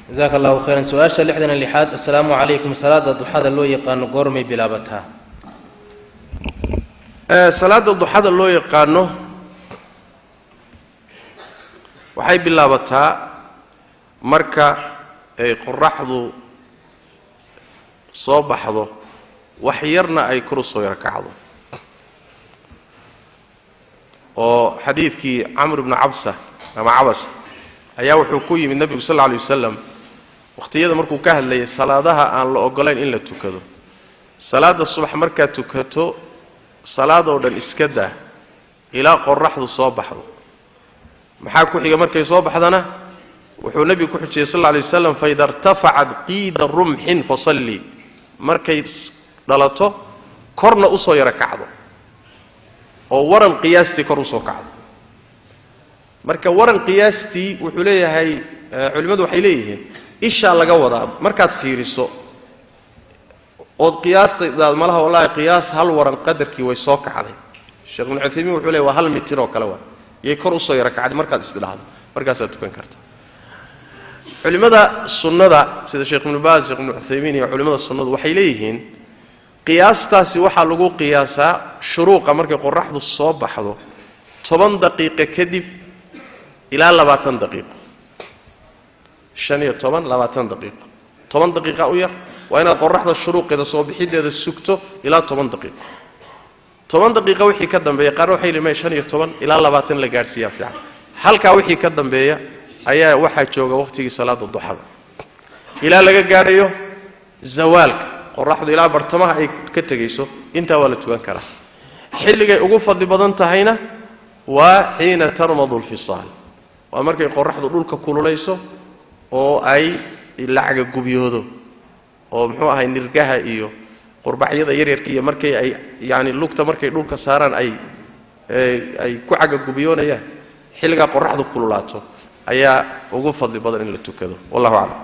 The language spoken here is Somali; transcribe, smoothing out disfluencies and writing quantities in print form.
Jazaaka allahu khayran. Su-aasha 66aad. Assalaamu calaykum. Salaada duxada loo yaqaano goormay bilaabataa? Salaada duxada loo yaqaano waxay bilaabataa marka ay qoraxdu soo baxdo, wax yarna ay kor usoo yaro kacdo. Oo xadiidkii Camr ibnu Cabsa ama Cabasa ayaa wuxuu ku yimid nebigu sal alla alay wasalam wakhtiyada markuu ka hadlayay salaadaha aan la ogolayn in la tukado. Salaada subax markaad tukato, salaadoo dhan iska daa ilaa qoraxdu soo baxdo. Maxaa ku xiga markay soo baxdana? Wuxuu nebigu ku xujiyey sal alla alay wasalam, faida irtafacat qiida rumxin fasallii. Markay dhalato korna usoo yaro kacdo oo waran qiyaastii kor usoo kacdo. Marka waran qiyaastii wuxuu leeyahay, culimmadu waxay leeyihiin ishaa laga wadaa markaad fiiriso ood qiyaastadaad malaha, wallahi qiyaas hal waran qadarkii way soo kacday. Sheekh Ibnu Cuthaymiin wuxuu leeyahy waa 1 mitir oo kale waa yay kor usoo yaro kacday markaad isdhaahdo, markaasaad tukan karta. Culimmada sunnada sida Sheekh Ibnu Baaz, Sheekh Ibnu Cuthaymiin iyo culimmada sunnadu waxay leeyihiin qiyaastaasi waxaa lagu qiyaasaa shuruuqa markay qoraxdu soo baxdo 10 daqiiqo kadib ilaa 20 daqiiqo, 15 20 daqiiqo, 10 daqiiqa u yar waa inaad qoraxda shuruuqeeda soo bixideeda sugto ilaa 10 daqiiqo. 10 daqiiqo wixii ka dambeeya, qaar waxay leeyihiin 15 ilaa 20 la gaarsiiyaa fiican. Halkaa wixii ka dambeeya ayaa waxaa jooga waqtigii salaada duxada ilaa laga gaadhayo zawaalka, qoraxdu ilaa bartamaha ay ka tegayso, intaa waa la tukan karaa. Xilligay ugu fadli badan tahayna waa xiina tarmadu alfisaal, waa markay qoraxdu dhulka kululayso oo ay lacaga gubyoodo oo muxuu ahay nirgaha iyo qurbacyada yaryarka iyo markay ay yani lugta markay dhulka saaraan ay ku caga gubyoonayaan, xilligaa qoraxdu kululaato ayaa ugu fadli badan in la tukado. Wallahu aclam.